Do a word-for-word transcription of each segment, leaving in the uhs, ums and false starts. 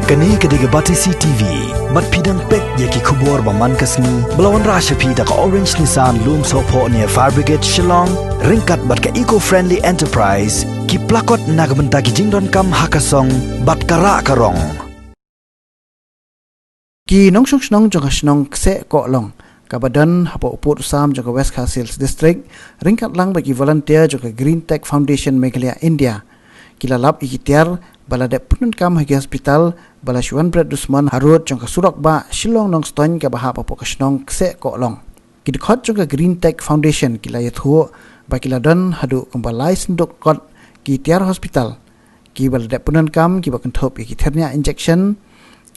Kane ka dei ka Batesi T V. Bad phi dang peit ïa ki khubor ba man ka sngi ba la wanrah sha phi da ka Orange Nissan Lumsohphoh near Fire Brigade Shillong, ryngkat bad ka Eco Friendly Enterprise, ki plakot na ka bynta ki jingdonkam ha ka song bad ka rah ka rong. Ki nongshong shnong jong ka shnong Kseh Kohlong, kaba don hapoh u pud u sam jong ka West Khasi Hills District, ryngkat lang bad ki volunteer jong ka Green Tech Foundation Meghalaya India, ki la lap ïa ki tiar ba la dep pyndonkam ha ki hospital ba la shu wan bret dusmon harud jong ka surok bah Shillong Nongstoiñ kaba hap hapoh ka shnong Kseh Kohlong. Ki dkhot jong ka Green Tech Foundation ki la ïathuh ba ki la don haduh kumba lai senduk kot ki tiar hospital, kiba la dep pyndonkam, kiba kynthup ïa ki thyrniah injection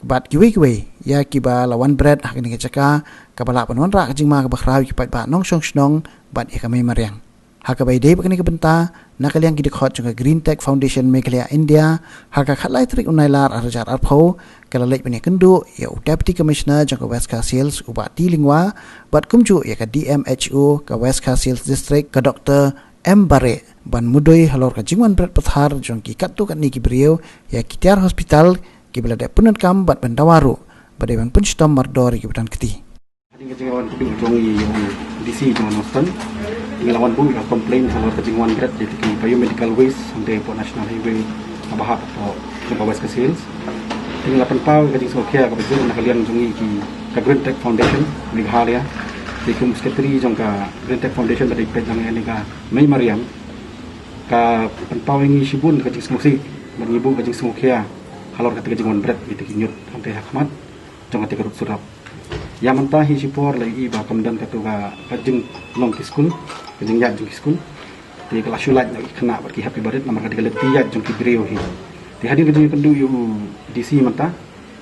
bad kiwei kiwei ïa kiba la wan bret ha kane ka jaka, kaba lah ban wanrah ka jingma kaba khraw ïa ki paidbah nongshong shnong bad ïa ka mei mariang. Ha kaba ïadei bad kane ka bynta, na ka liang ki dkhot jong ka Green Tech Foundation Meghalaya India, ha ka khatlai tarik u Nailar arhajar arphew, ka la leit ban ïakynduh ïa u Deputy Commissioner jong ka West Khasi Hills, u Bah T Lyngwa, bad kumjuh ïa ka D M H O ka West Khasi Hills District, ka Doctor M Bareh, ban mudui halor ka jingwan bret pathar jong ki katto katne ki briew ïa ki tiar hospital, kiba la dep pyndonkam bad ban dawa ruh ba dei ban pynshitom mardor ïa kiba don kti. Hadien ka jingwan kdup jong i, ïa u D C jong Nongstoiñ, ngi la wan buh ïa ka complaint halor ka jingwan bret ïa ki biomedical waste hangtei hapoh National Highway kaba hap hapoh jong ka West Khasi Hills. Te ngi la pynpaw ïa ka jingsngewkhia kaba jur na ka liang jong i, ki ka Green Tech Foundation Meghalaya. Te kum u secretary jong ka Green Tech Foundation ba dei peit lang ïa kane ka mei mariang, ka pynpaw ïa ngi shibun ka jingsngewsih bad ngi buh ka jingsngewkhia halor kata ka jingwan bret ïa kita ki ñiut hangtei ha khmat jong kata ka rud surok. Ïa mynta hi shipor la ïohi ba kam don kato ka, ka jinglong ki skul, ka jingïaid jong ki skul. Te ka la shu lait noh ïa ki khynnah bad ki hep ki barit namar ka dei ka lynti ïaid jong ki briew hi. Te hadien ka jingïakynduh ïa u D C mynta,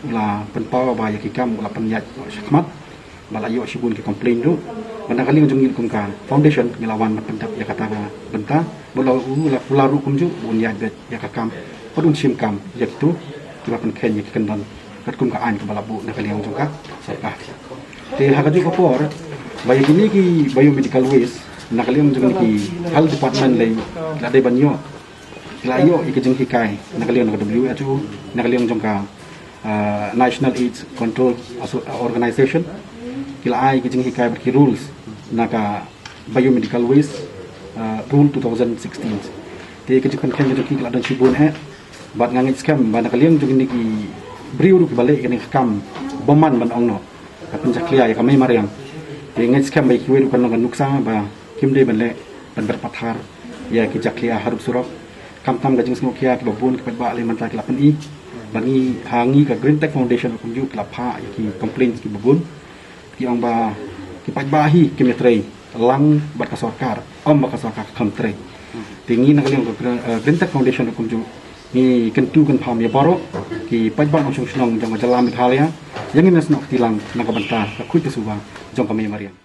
u la pynpaw ba ïa ki kam u la pynïaid noh shakhmat, ba la ïoh shibun ki complaint ruh. Bad na ka liang jong ngi kum ka foundation ngi la wan ban pyndep ïa kata ka bynta, bad la u la kular ruh kumjuh ba un ïaid beit ïa ka kam, bad un shim kam ïa kito kiba pynkheiñ ïa ki kyndon katkum ka aiñ kaba la buh na ka liang jong ka sorkar. Te ha kajuh ka por, ba ïa kine ki biomedical waste, na ka liang jong ngi ki health department lei, la dei ban ïoh, ki la ïoh ïa ka jinghikai na ka liang jong ka W H O, na ka liang jong ka, ah, National AIDS Control Asso-, Organization. Ki la ai ïa ka jinghikai bad ki rules na ka biomedical waste, ah, rule two thousand sixteen. Te ïa ka jingpynkheiñ ka jong ki, ki la don shibun eh. Bad nga ngeit skhem ba na ka liang jong kine ki briew ruh kiba leh ïa kane ka kam bymman ban ong noh, ka pynjakhlia ïa ka mei mariang. Te ngeit skhem ba ïa kiwei ruh kan long ka nuksa ba kim dei ban leh ban bret pathar ïa ki jakhlia ha rud surok. Khamtam ka jingsngewkhia kiba bun ki paidbah lei mynta ki la pyni. Bad ngi, ha ngi ka Green Tech Foundation kumjuh ki la phah ïa ki complaints kiba bun. Ki ong ba ki paidbah hi kim ïatrei lang bad ka sorkar, ym ba ka sorkar ka kham trei. Te ngi na ka liang ka Green, eh, Green Tech Foundation kumjuh ngi kyntu kynpham ïa baroh ki paidbah nongshong shnong jong ka jylla Meghalaya, ïa ngin ïasnoh kti lang na ka bynta ka khuid ka suba jong ka mei mariang.